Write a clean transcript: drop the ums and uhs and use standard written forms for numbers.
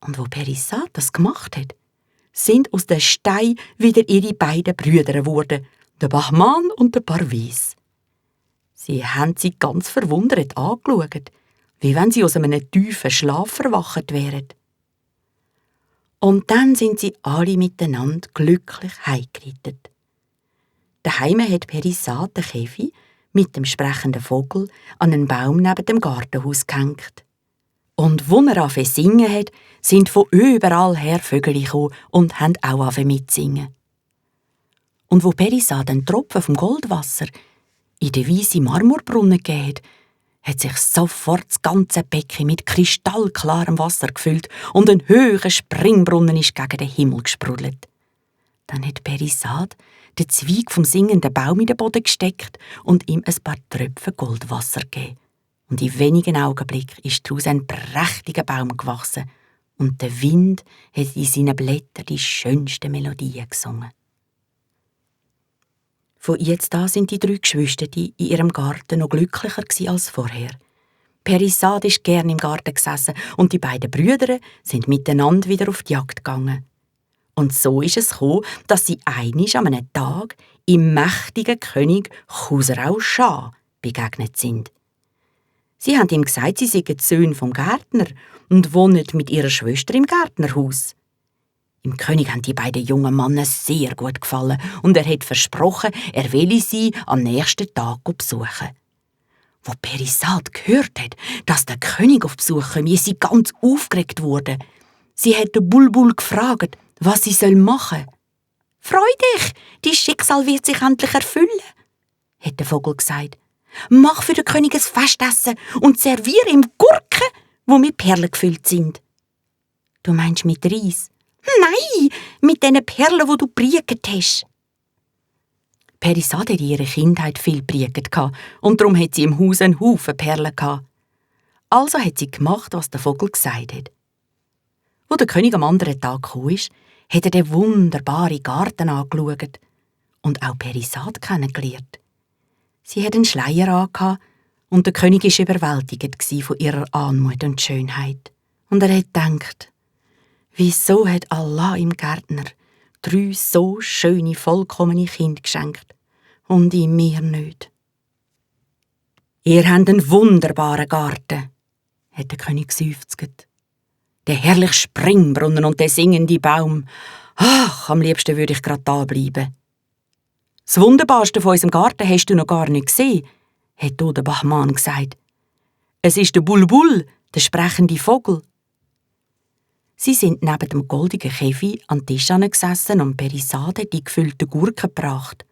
Und wo Perisat das gemacht hat, sind aus den Steinen wieder ihre beiden Brüder geworden, der Bahman und der Parviz. Sie haben sie ganz verwundert angeschaut, wie wenn sie aus einem tiefen Schlaf erwacht wären. Und dann sind sie alle miteinander glücklich heimgereitet. Daheim hat Perisat den Käfi mit dem sprechenden Vogel an einen Baum neben dem Gartenhaus gehängt. Und wo er angefangen zu singen hat, sind von überall her Vögel gekommen und haben auch angefangen mitzusingen. Und wo Perisat einen Tropfen vom Goldwasser in den weißen Marmorbrunnen gegeben hat sich sofort das ganze Becken mit kristallklarem Wasser gefüllt und ein hoher Springbrunnen ist gegen den Himmel gesprudelt. Dann hat Perisat den Zweig vom singenden Baum in den Boden gesteckt und ihm ein paar Tröpfe Goldwasser gegeben. Und in wenigen Augenblicken ist daraus ein prächtiger Baum gewachsen und der Wind hat in seinen Blättern die schönsten Melodien gesungen. Von jetzt an sind die 3 Geschwister in ihrem Garten noch glücklicher als vorher. Perisat ist gern im Garten gesessen und die beiden Brüder sind miteinander wieder auf die Jagd gegangen. Und so ist es gekommen, dass sie einisch an einem Tag im mächtigen König Chusrau Schah begegnet sind. Sie haben ihm gesagt, sie seien die Söhne vom Gärtner und wohnen mit ihrer Schwester im Gärtnerhaus. Dem König haben die beiden jungen Männer sehr gut gefallen und er hat versprochen, er will sie am nächsten Tag besuchen. Wo Perisat gehört hat, dass der König auf Besuch komme, ist sie ganz aufgeregt worden. Sie hat den Bulbul gefragt, was sie machen soll. «Freu dich, dein Schicksal wird sich endlich erfüllen», hat der Vogel gesagt. «Mach für den König ein Festessen und serviere ihm Gurken, die mit Perlen gefüllt sind.» «Du meinst mit Reis?» «Nein, mit den Perlen, die du gepriegt hast.» Perisat hatte in ihrer Kindheit viel gepriegt und darum hat sie im Haus einen Haufen Perlen gehabt. Also hat sie gemacht, was der Vogel gesagt hat. Wo der König am anderen Tag gekommen ist, hat er den wunderbaren Garten angeschaut und auch Perisat kennengelernt. Sie hat einen Schleier angehabt und der König war überwältigt von ihrer Anmut und Schönheit. Und er hat gedacht, wieso hat Allah im Gärtner 3 so schöne, vollkommene Kinder geschenkt und ihm mir nicht? «Ihr habt einen wunderbaren Garten», hat der König geseufzt. «Der herrliche Springbrunnen und der singende Baum. Ach, am liebsten würde ich gerade da bleiben.» «Das Wunderbarste von unserem Garten hast du noch gar nicht gesehen», hat der Bahman gesagt. «Es ist der Bulbul, der sprechende Vogel.» Sie sind neben dem goldigen Käfi an den Tisch gesessen und Perisat hat die gefüllten Gurken gebracht.